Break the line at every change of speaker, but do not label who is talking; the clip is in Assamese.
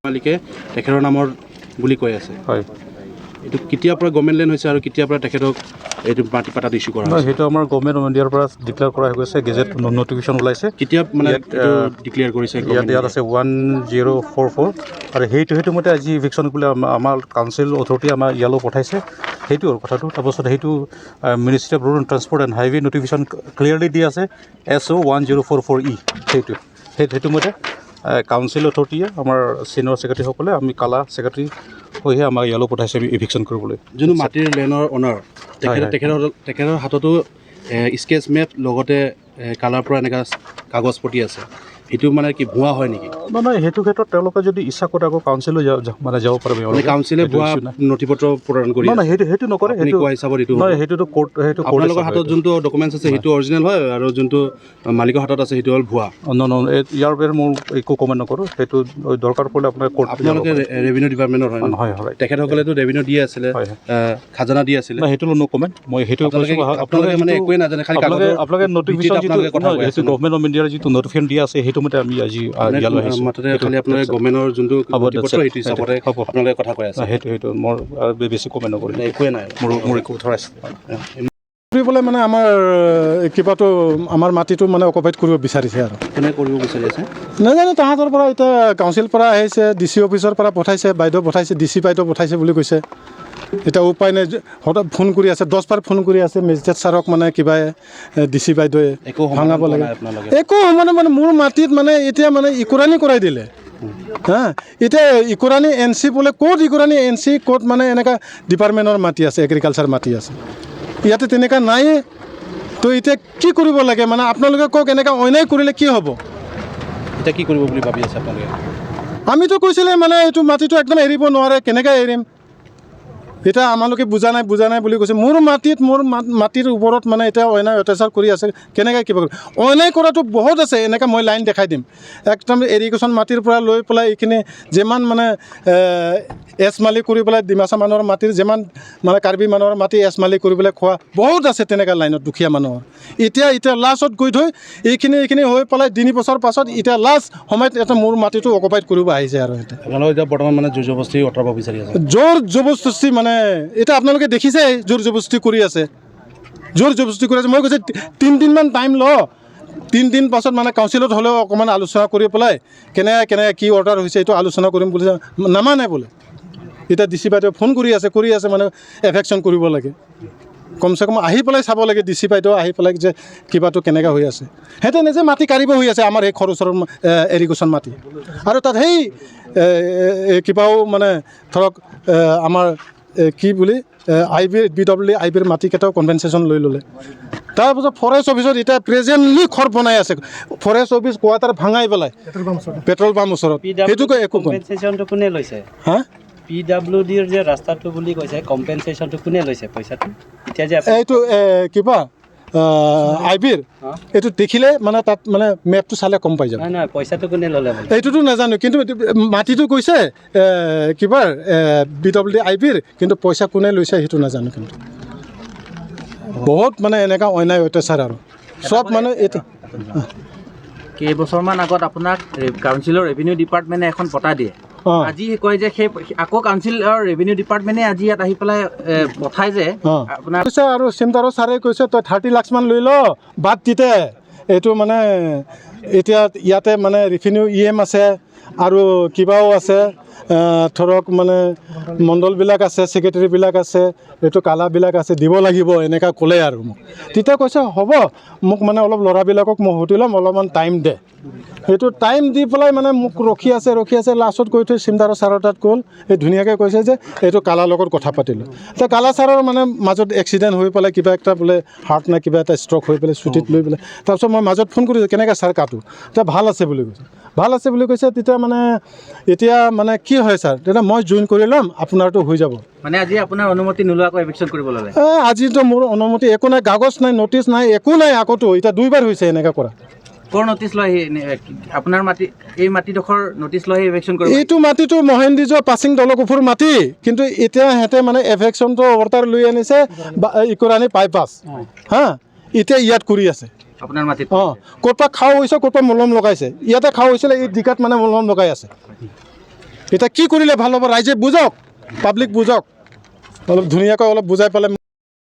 মালিকে তেখেতৰ নামৰ বুলি কৈ আছে। এইটো কেতিয়াৰ পৰা গভৰ্ণমেণ্ট লেণ্ড হৈছে আৰু কেতিয়াৰ পৰা তেখেতক এইটো মাটি পাতাত ইছ্যু কৰা
নহয়,
হৈছে?
সেইটো আমাৰ গভৰ্ণমেণ্ট অফ ইণ্ডিয়াৰ পৰা ডিক্লেয়াৰ কৰা হৈ গৈছে, গেজেট নটিফিকেশ্যন ওলাইছে।
কেতিয়া মানে
ইয়াত,
এইটো ডিক্লেয়াৰ কৰিছে government?
ইয়াত আছে 1044 আৰু সেইটো মতে আজি ইভিকশ্যন বুলি আমাৰ কাউন্সিল অথৰিটি আমাৰ ইয়ালৈ পঠাইছে। সেইটো আৰু কথাটো। তাৰপাছত সেইটো Ministry of Road and Transport and Highway notification clearly দি আছে SO 1044E। সেইটো মতে কাউন্সিল অথৰিটিয়ে আমাৰ ছিনিয়ৰ ছেক্ৰেটাৰীসকলে, আমি কালা ছেক্ৰেটাৰী হৈহে আমাক ইয়ালৈ পঠাইছে ইভিকশ্যন কৰিবলৈ।
যোনটো মাটিৰ লেণ্ডৰ অনাৰ তেখেতে তেখেতৰ হাততো স্কেচ মেপ লগতে কালাৰ পৰা এনেকুৱা কাগজ পতি আছে। সেইটো মানে কি ভুৱা হয় নেকি?
নহয় নহয় সেইটো ক্ষেত্ৰত তেওঁলোকে যদি ইচ্ছা কৰে আকৌ কাউন্সিলো মানে যাব পাৰিব
মানে
এওঁলোকে।
কাউন্সিলে
সেইটো
ভুৱা
issue নাই।
নথি পত্ৰ প্ৰদান কৰি
নহয়।
আছে।
নহয়, সেইটো নকৰে।
আপুনি
সেইটো
কোৱা হিচাপত এইটো হ'ব।
নহয়, সেইটোতো কোৰ্ট, সেইটো কোৰ্টে
আপোনালোকৰ
চাব
হাতত
সেইটো।
যোনটো ডকুমেণ্টছ আছে সেইটো অৰিজিনেল হয় আৰু যোনটো মালিকৰ হাতত আছে সেইটো হ'ল ভুৱা?
নহয় নহয়, ইয়াৰ বাবে মোৰ একো কমেণ্ট নকৰোঁ। সেইটো দৰকাৰ পৰিলে আপোনাৰ কোৰ্ট।
আপোনালোকে ৰেভিনিউ ডিপাৰ্টমেণ্টৰ হয় ন?
হয়।
তেখেতসকলেতো ৰেভিনিউ দি আছিলে,
হয়।
খাজানা দি আছিলে।
নাই, সেইটো ন' কমেণ্ট। মই সেইটো
আপোনালোকে
কৈছোঁ,
আপোনালোকে মানে
যিটো
একোৱে নাজানে, খালি
আপোনালোকে
কাগজৰ
আপোনালোকে
ভিত্তিত
নটিফিকেশ্যন যিটো
আপোনালোকে কথা
নহয়,
কৈ
সেইটো
আছে ন?
গভৰ্ণমেণ্ট অফ ইণ্ডিয়াৰ যিটো নটিফিকেশ্যন দিয়া আছে, সেইটো মতে আমি আজি
মানে
ইয়ালৈ আহিছোঁ।
মুঠতে
সেইটো
খালি আপোনালোকে গভৰ্ণমেণ্টৰ যোনটো
হ'ব,
নথি পত্ৰ
that's it.
সেইটো হিচাপতে
হ'ব।
আপোনালোকে কথা কৈ আছে।
সেইটো মোৰ আৰু বেছি কমেণ্ট নকৰোঁ।
মানে একোৱে নাই।
মোৰ একো ধৰা
কৰিবলৈ মানে আমাৰ কিবাটো, আমাৰ মাটিটো মানে অকুপাইড কৰিব বিচাৰিছে আৰু।
কোনে কৰিব বিচাৰি আছে?
নাজানো, তাহাঁতৰ পৰা এতিয়া কাউন্সিল পৰা আহিছে, ডি চি অফিচৰ পৰা পঠাইছে, বাইদেউ পঠাইছে, ডি চি বাইদেউ পঠাইছে বুলি কৈছে। এতিয়া উপায় নাই, সদায় ফোন কৰি আছে, 10 বাৰ ফোন কৰি আছে মেজিষ্ট্ৰেট ছাৰক, মানে কিবা ডি চি বাইদেৱে
একো সমাধান
ভাঙাব
পোৱা
লাগে।
নাই আপোনালোকে?
একো মানে মোৰ মাটিত মানে এতিয়া মানে ইকুৰাণি কৰাই দিলে। হা, এতিয়া ইকুৰাণি এন চি বোলে, ক'ত ইকুৰাণি এন চি ক'ত? মানে এনেকুৱা ডিপাৰ্টমেণ্টৰ মাটি আছে, এগ্ৰিকালচাৰ মাটি আছে, ইয়াতে তেনেকুৱা নাইয়ে। তো এতিয়া কি কৰিব লাগে মানে আপোনালোকে কওক, এনেকুৱা অন্যায় কৰিলে কি হ'ব?
এতিয়া কি কৰিব বুলি ভাবি আছে আপোনালোকে?
আমিতো কৈছিলে মানে এইটো মাটিটো একদম এৰিব নোৱাৰে, কেনেকৈ এৰিম? এতিয়া আমালোকে বুজা নাই, বুজা নাই বুলি কৈছে। মোৰ মাটিত, মোৰ মাটিৰ ওপৰত মানে এতিয়া অন্যায় অত্যাচাৰ কৰি আছে। কেনেকৈ কিবা কৰিব? অন্যায় কৰাটো বহুত আছে, এনেকৈ মই লাইন দেখাই দিম। একদম এৰিগেশ্যন মাটিৰ পৰা লৈ পেলাই এইখিনি যিমান মানে এছ মালি কৰি পেলাই ডিমাচা মানুহৰ মাটিৰ, যিমান মানে কাৰ্বি মানুহৰ মাটি এছ মালি কৰি পেলাই খোৱা বহুত আছে তেনেকুৱা লাইনত দুখীয়া মানুহৰ। এতিয়া লাষ্টত গৈ থৈ এইখিনি হৈ পেলাই 3 বছৰ পাছত এতিয়া লাষ্ট সময়ত এটা মোৰ মাটিটো অকুপাইড কৰিব আহিছে আৰু সিহঁতে।
আপোনালোকে এতিয়া বৰ্তমান মানে জোৰ জবস্তি আঁতৰাব বিচাৰি আছে?
জোৰ জবৰদস্তি, মানে এতিয়া আপোনালোকে দেখিছে, জোৰ জবৰদস্তি কৰি আছে, জোৰ জবৰদস্তি কৰি আছে। মই কৈছোঁ 3 দিনমান টাইম ল, 3 দিন পাছত মানে কাউন্সিলত হ'লেও অকণমান আলোচনা কৰি পেলাই কেনেকৈ কেনেকৈ কি অৰ্ডাৰ হৈছে এইটো আলোচনা কৰিম বুলি। নামানে বোলে। এতিয়া ডি চি বাইদেউ ফোন কৰি আছে, কৰি আছে, মানে এভিকশ্যন কৰিব লাগে, কমচে কম আহি পেলাই চাব লাগে ডি চি বাইদেউ আহি পেলাই যে কিবাটো কেনেকৈ হৈ আছে। সিহঁতে নিজে মাটি কাঢ়িব হৈ আছে আমাৰ সেই খৰচৰ এৰিগেশ্যন মাটি। আৰু তাত সেই কিবাও মানে ধৰক আমাৰ কি বুলি আই বি বি ডব্লিউ আই বিৰ মাটিকেইটাও কম্পেনচেশ্যন লৈ ল'লে। তাৰপিছত ফৰেষ্ট অফিচত এতিয়া প্ৰেজেণ্টলি ঘৰ বনাই আছে, ফৰেষ্ট অফিচ কোৱাৰ্টাৰ ভাঙাই পেলাই পেট্ৰল পাম্প ওচৰত। সেইটোকে একো কোন
কম্পেনচেশ্যনটো কোনে লৈছে?
হা?
পিডাব্লিউ ডিৰ যে ৰাস্তাটো বুলি কৈছে, কম্পেনচেশ্যনটো কোনে লৈছে পইচাটো এতিয়া যে
এইটো কিবা আই বিৰ এইটো দেখিলে মানে তাত মানে মেপটো চালে গম পাই যাব।
নহয় নহয়, পইচাটো কোনে ল'লে বোলে?
এইটোতো নাজানো, কিন্তু এইটো মাটিটো কৈছে কিবাৰ বি ডব্লিউ আই বিৰ, কিন্তু পইচা কোনে লৈছে সেইটো নাজানো। কিন্তু বহুত মানে এনেকুৱা অন্যায় অত্যাচাৰ আৰু চব মানে এইটো।
কেইবছৰমান আগত আপোনাক কাউন্সিলৰ ৰেভিনিউ ডিপাৰ্টমেণ্টে এখন পটা দিয়ে। আজি কয় যে সেই আকৌ কাউন্সিলৰ ৰেভিনিউ ডিপাৰ্টমেণ্টে আজি ইয়াত আহি পেলাই পঠাই যে আপোনাৰ
কৈছে আৰু চিমদাৰৰ ছাৰে কৈছে, তই 30 লাখমান লৈ ল, বাদ দিতে। এইটো মানে এতিয়া ইয়াতে মানে ৰেভিনিউ ই এম আছে আৰু কিবাও আছে, ধৰক মানে মণ্ডলবিলাক আছে, ছেক্ৰেটেৰীবিলাক আছে, এইটো কালাবিলাক আছে, দিব লাগিব এনেকুৱা ক'লে। আৰু মোক তেতিয়া কৈছে হ'ব, মোক মানে অলপ ল'ৰাবিলাকক মই সুধি ল'ম, অলপমান টাইম দে। সেইটো টাইম দি পেলাই মানে মোক ৰখি আছে, ৰখি আছে। লাষ্টত গৈ থৈ চিমদাৰৰ ছাৰৰ তাত গ'ল। এই ধুনীয়াকৈ কৈছে যে এইটো কালাৰ লগত কথা পাতিলোঁ। এতিয়া কালা ছাৰৰ মানে মাজত এক্সিডেণ্ট হৈ পেলাই কিবা একটা বোলে হাৰ্ট না কিবা এটা ষ্ট্ৰক হৈ পেলাই ছুটীত লৈ পেলাই। তাৰপিছত মই মাজত ফোন কৰিছোঁ, কেনেকৈ ছাৰ কাটো? এতিয়া ভাল আছে বুলি কৈছে, ভাল আছে বুলি কৈছে। তেতিয়া মানে এতিয়া মানে কি হয় ছাৰ, তেতিয়া মই জইন কৰি ল'ম, আপোনাৰটো হৈ যাব।
মানে আজি আপোনাৰ অনুমতি নোলোৱাকৈ এভিকশ্যন কৰিব ল'লে?
আজিতো মোৰ অনুমতি একো নাই, কাগজ নাই, নটিচ নাই, একো নাই। আকৌতো এতিয়া দুইবাৰ হৈছে এনেকুৱা কৰা।
ক'ৰ নটিচ লৈ আহি আপোনাৰ মাটি, এই মাটিডোখৰ নটিচ লৈ আহি এভিকশ্যন কৰিব?
এইটো মাটিটো মহেন্দ্ৰীজৰ পাচিং দলকুফুৰ মাটি, কিন্তু এতিয়া সিহঁতে মানে এভিকশ্যনটো অৰ্ডাৰ লৈ আনিছে ইকুৰাণী বাইপাছ, হা, এতিয়া ইয়াত কৰি আছে।
আপোনাৰ মাটিত?
অঁ, ক'ৰ পৰা খাওঁ হৈছে, ক'ৰ পৰা মলম লগাইছে। ইয়াতে খাওঁ হৈছিলে, এই ডিকাত মানে মলম লগাই আছে। এতিয়া কি কৰিলে ভাল হ'ব ৰাইজে বুজক, পাব্লিক বুজক, অলপ ধুনীয়াকৈ অলপ বুজাই পেলাই।